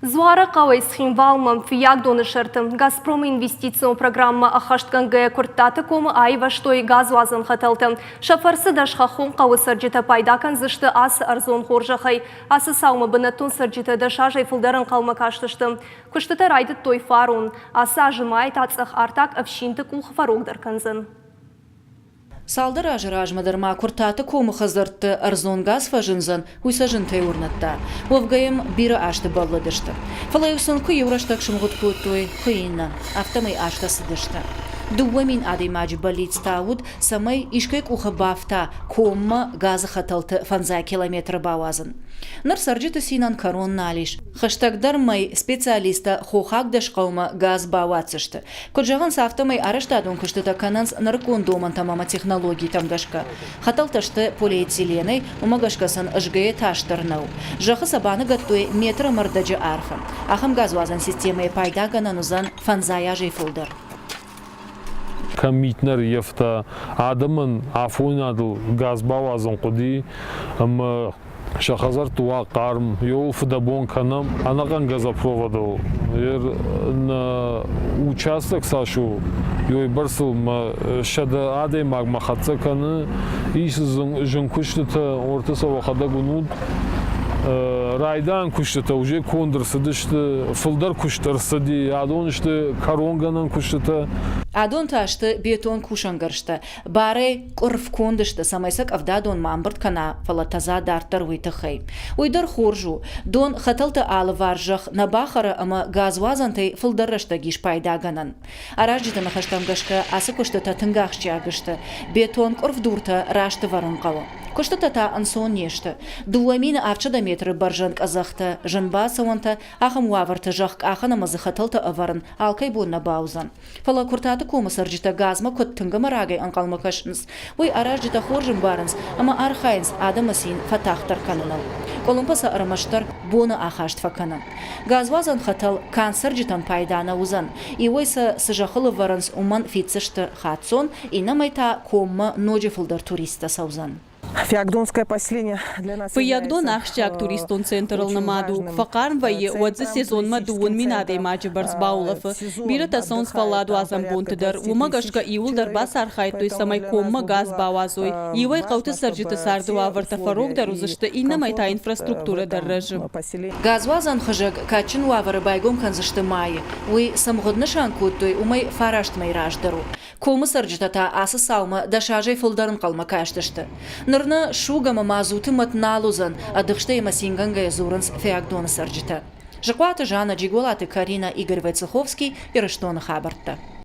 Дзуары хъӕуӕй Цхинвалмӕ Фыййагдоны сӕрты Газпромы инвестицион программӕ ӕххӕстгӕнгӕйӕ Куырттаты комы аивӕзтой газуадзӕн хӕтӕлтӕ. Сӕ фӕрцы дӕсхӕххон хъӕуы цӕрджытӕ пайда кӕндзысты ацы ӕрдзон хорзӕхӕй. Ацы цаумӕ бынӕттон цӕрджытӕ 10 азӕй фылдӕр ӕнхъӕлмӕ кастысты. Куыстытӕ райдыдтой фарон. Ацы азы майы та цъӕх артаг ӕфсинты къух фӕрогдӕр кӕндзӕн. Цалдӕр азы размӕ дӕр ма Куыртаты комы хӕдзӕртты ӕрдзон газ фӕзындзӕн, уый сӕ зынтӕй уырныдта. Уӕвгӕ йӕм бирӕ азты бӕллыдысты. Фӕлӕ-иу сын куы иу рӕстӕг сымгъуыд кодтой, куы иннӕ. Афтӕмӕй азтӕ цыдысты. 2000 адӕймаджы бӕллиц та уыд, цӕмӕй искӕй къухы бафта коммӕ газы хӕтӕлты фӕндзай километры бауадзын. Ныр цӕрджыты цинӕн кӕрон нал ис. Хӕстӕгдӕр мӕй специалисттӕ хохаг дӕсхъӕумӕ газ бауадздзысты. Куыд зӕгъынц, афтӕмӕй арӕзтадон куыстытӕ кӕнынц нырыккон домӕнтӕм ӕмӕ технологитӕм гӕсгӕ. Хӕтӕлтӕ сты полиэтиленӕй, уымӕ гӕсгӕ сын згӕйы тас дӕр нӕу. Зӕххы сӕ баныгӕдтой метр ӕмӕ рдӕджы арфы. Ахӕм газуадзӕн системӕйы пайдагӕнӕн уыдзӕн фӕндзай азӕй фылдӕр. Кӕм мит нӕ рййӕфта, адӕмӕн афойнадыл газ бауадзын хъуыди ӕмӕ сӕ хӕдзӕртты уа хъарм, иуыл фыдӕбон кӕнӕм ӕнӕхъӕн газопроводыл. Нӕ участок цас у, уыйбӕрцыл мӕ 100 адӕймагмӕ хӕццӕ кӕны. Ис зын куыстытӕ, орты сӕ уӕхӕдӕг уынут. Райдайӕн куыстытӕ уже конд ӕрцыдысты, фылдӕр куыст ӕрцыди, адон сты кӕронгӕнӕн куыстытӕ. Адон та сты бетон кусӕнгӕрзтӕ. Барӕй къуырф конд сты, цӕмӕй сӕ къӕвдадон ма ӕмбырд кӕна, фӕлӕ тӕдза дарддӕр уый тыххӕй. Уый дӕр хорз у. Дон хӕтӕлты алыварс зӕхх нӕ бахӕры ӕмӕ газуадзӕнтӕй фылдӕр рӕстӕг ис пайдагӕнӕн. Аразджыты ныхӕстӕм гӕсгӕ, ацы куыстытӕ тынг ахсджиаг сты. Бетон къуырф дуртӕ раст ӕвӕрын хъӕуы. Куыстытӕ та ӕнцон не сты. 2700 метры бӕрзӕнд къӕдзӕхтӕ, зын бацӕуӕнтӕ, ахӕм уавӕрты зӕхх къахын ӕмӕ дзы хӕтӕлтӕ ӕвӕрын алкӕй бон нӕ бауыдзӕн. Фӕлӕ Куыртаты комы цӕрджытӕ газмӕ куыд тынг ӕмӕ рагӕй ӕнхъӕлмӕ кӕсынц, уый аразджытӕ хорз ӕмбарынц ӕмӕ архайынц адӕмы цин фӕтагъддӕр кӕныныл. Къуылымпы сӕ ӕрмӕстдӕр боны ахаст фӕкӕны. Газуадзӕн хӕтӕл канд цӕрджытӕн пайда нӕ уыдзӕн. Иуӕй сӕ цы зӕххыл ӕвӕрынц, уымӕн фиддзысты хаццон, иннӕмӕй та коммӕ ноджы фылдӕр туристтӕ цӕудзӕн. Фыййагдон ахсджиаг туристон центрыл нымад у. Фӕхъарм вӕййы, уӕд дзы сезонмӕ 12 000 адӕймаджы бӕрц баулӕфы. Бирӕтӕ цӕуынц фӕлладуадзӕн бонты дӕр. Уымӕ гӕсгӕ иууылдӕр бацархайдтой, цӕмӕй коммӕ газ бауадзой. Иуӕй хъӕуты цӕрджыты царды уавӕртӕ фӕрогдӕр уыдзысты, иннӕмӕй та инфраструктурӕ дӕр рӕзы. Газуадзӕн хызӕг кадджын уавӕры байгом кӕндзысты майы. Уый цы мгъуыд нысан кодтой, уымӕй фараст мӕй раздӕр у. Комы цӕрджытӕ та ацы цаумӕ 10 азӕй фылдӕр ӕнхъӕлмӕ кастысты. Ныр нӕ суг ӕмӕ мазуты мӕт нал уыдзӕн, ӕдыхстӕй ӕмӕ цингӕнгӕйӕ дзурынц Фиагдоны цӕрджытӕ. Зыхъуаты Жанна, Джиголаты Каринӕ, Игорь Войцеховский, Ирыстоны хабӕрттӕ.